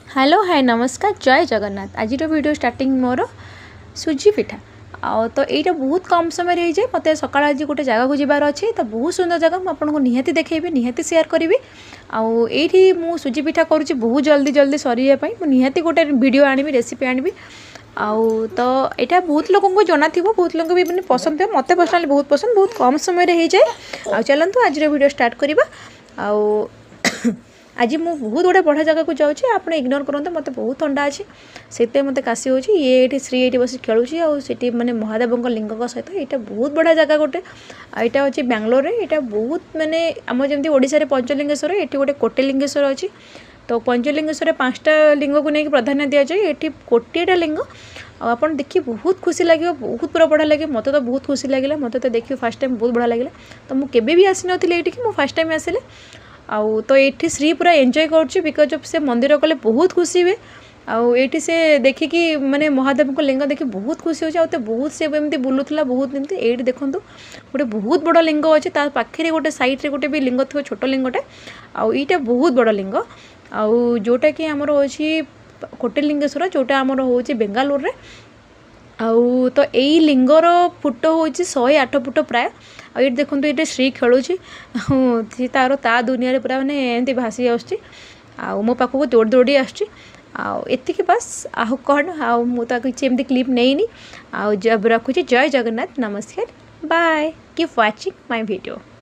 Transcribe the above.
Hello, ହାଏ, ନମସ୍କାର, ଜୟ ଜଗନ୍ନାଥ। ଆଜିର video starting ମୋର ସୁଜି ପିଠା। ଆଉ ତ ଏଇଟା ବହୁତ କମ୍ ସମୟରେ ହେଇଯାଏ। ମୋତେ ସକାଳ ଆଜି ଗୋଟେ ଜାଗାକୁ ଯିବାର ଅଛି, ତ ବହୁତ ସୁନ୍ଦର ଜାଗା, ମୁଁ ଆପଣଙ୍କୁ ନିହାତି ଦେଖେଇବି, ନିହାତି ସେୟାର କରିବି। ଆଉ ଏଇଠି ମୁଁ ସୁଜି ପିଠା କରୁଛି ବହୁତ ଜଲ୍ଦି ଜଲ୍ଦି ସରିବା ପାଇଁ। ମୁଁ ନିହାତି ଗୋଟେ ଭିଡ଼ିଓ ଆଣିବି, ରେସିପି ଆଣିବି। ଆଉ ତ ଏଇଟା ବହୁତ ଲୋକଙ୍କୁ ଜଣାଥିବ, ବହୁତ ଲୋକଙ୍କୁ ବି ମାନେ ପସନ୍ଦ ଥିବ। ମୋତେ ପର୍ସନାଲି ବହୁତ ପସନ୍ଦ, ବହୁତ କମ୍ ସମୟରେ ହେଇଯାଏ। ଆଉ ଚାଲନ୍ତୁ, ଆଜିର ଭିଡ଼ିଓ ଷ୍ଟାର୍ଟ କରିବା। ଆଉ ଆଜି ମୁଁ ବହୁତ ଗୁଡ଼େ ବଢ଼ିଆ ଜାଗାକୁ ଯାଉଛି। ଆପଣ ଇଗ୍ନୋର କରନ୍ତୁ, ମୋତେ ବହୁତ ଥଣ୍ଡା ଅଛି, ସେଥିପାଇଁ ମୋତେ କାଶି ହେଉଛି। ଇଏ ଏଇଠି ଶ୍ରୀ ଏଇଠି ବସି ଖେଳୁଛି। ଆଉ ସେଠି ମାନେ ମହାଦେବଙ୍କ ଲିଙ୍ଗଙ୍କ ସହିତ ଏଇଟା ବହୁତ ବଢ଼ିଆ ଜାଗା ଗୋଟେ। ଆଉ ଏଇଟା ଅଛି ବାଙ୍ଗଲୋରରେ। ଏଇଟା ବହୁତ ମାନେ ଆମ ଯେମିତି ଓଡ଼ିଶାରେ ପଞ୍ଚଲିଙ୍ଗେଶ୍ୱର, ଏଠି ଗୋଟେ କୋଟିଲିଙ୍ଗେଶ୍ୱର ଅଛି। ତ ପଞ୍ଚଲିଙ୍ଗେଶ୍ୱରରେ 5ଟା ଲିଙ୍ଗକୁ ନେଇକି ପ୍ରାଧାନ୍ୟ ଦିଆଯାଏ, ଏଠି କୋଟିଏଟା ଲିଙ୍ଗ। ଆଉ ଆପଣ ଦେଖି ବହୁତ ଖୁସି ଲାଗିବ, ବହୁତ ପୁରା ବଢ଼ିଆ ଲାଗିବ। ମୋତେ ତ ବହୁତ ଖୁସି ଲାଗିଲା। ମୋତେ ତ ଦେଖି ଫାର୍ଷ୍ଟ ଟାଇମ୍ ବହୁତ ବଢ଼ିଆ ଲାଗିଲା। ତ ମୁଁ କେବେ ବି ଆସିନଥିଲି ଏଇଠିକି, ମୁଁ ଫାର୍ଷ୍ଟ ଟାଇମ୍ ଆସିଲି। ଆଉ ତ ଏଇଠି ଶ୍ରୀ ପୁରା ଏନ୍ଜୟ କରୁଛି, because of ସେ ମନ୍ଦିର ଗଲେ ବହୁତ ଖୁସି ହୁଏ। ଆଉ ଏଇଠି ସେ ଦେଖିକି ମାନେ ମହାଦେବଙ୍କ ଲିଙ୍ଗ ଦେଖି ବହୁତ ଖୁସି ହେଉଛି। ଆଉ ତ ବହୁତ ସେ ଏମିତି ବୁଲୁଥିଲା ବହୁତ ଏମିତି। ଏଇଠି ଦେଖନ୍ତୁ, ଗୋଟେ ବହୁତ ବଡ଼ ଲିଙ୍ଗ ଅଛି। ତା ପାଖରେ ଗୋଟେ ସାଇଡ଼୍ରେ ଗୋଟେ ବି ଲିଙ୍ଗ ଥିବ, ଛୋଟ ଲିଙ୍ଗଟେ। ଆଉ ଏଇଟା ବହୁତ ବଡ଼ ଲିଙ୍ଗ, ଆଉ ଯେଉଁଟାକି ଆମର ଅଛି କୋଟିଲିଙ୍ଗେଶ୍ୱର, ଯେଉଁଟା ଆମର ହେଉଛି ବେଙ୍ଗାଲୁରୁରେ। ଆଉ ତ ଏଇ ଲିଙ୍ଗର ଫୁଟ ହେଉଛି 108 ଫୁଟ ପ୍ରାୟ। ଆଉ ଏଇଠି ଦେଖନ୍ତୁ, ଏଇଠି ଶ୍ରୀ ଖେଳୁଛି। ଆଉ ସେ ତାର ତା ଦୁନିଆରେ ପୁରା ମାନେ ଏମିତି ଭାସି ଆସୁଛି ଆଉ ମୋ ପାଖକୁ ଦୌଡ଼ି ଦୌଡ଼ି ଆସୁଛି। ଆଉ ଏତିକି ବାସ୍, ଆଉ କ'ଣ? ଆଉ ମୁଁ ତ କିଛି ଏମିତି କ୍ଲିପ୍ ନେଇନି। ଆଉ ରଖୁଛି, ଜୟ ଜଗନ୍ନାଥ, ନମସ୍କାର, bye, keep watching my video.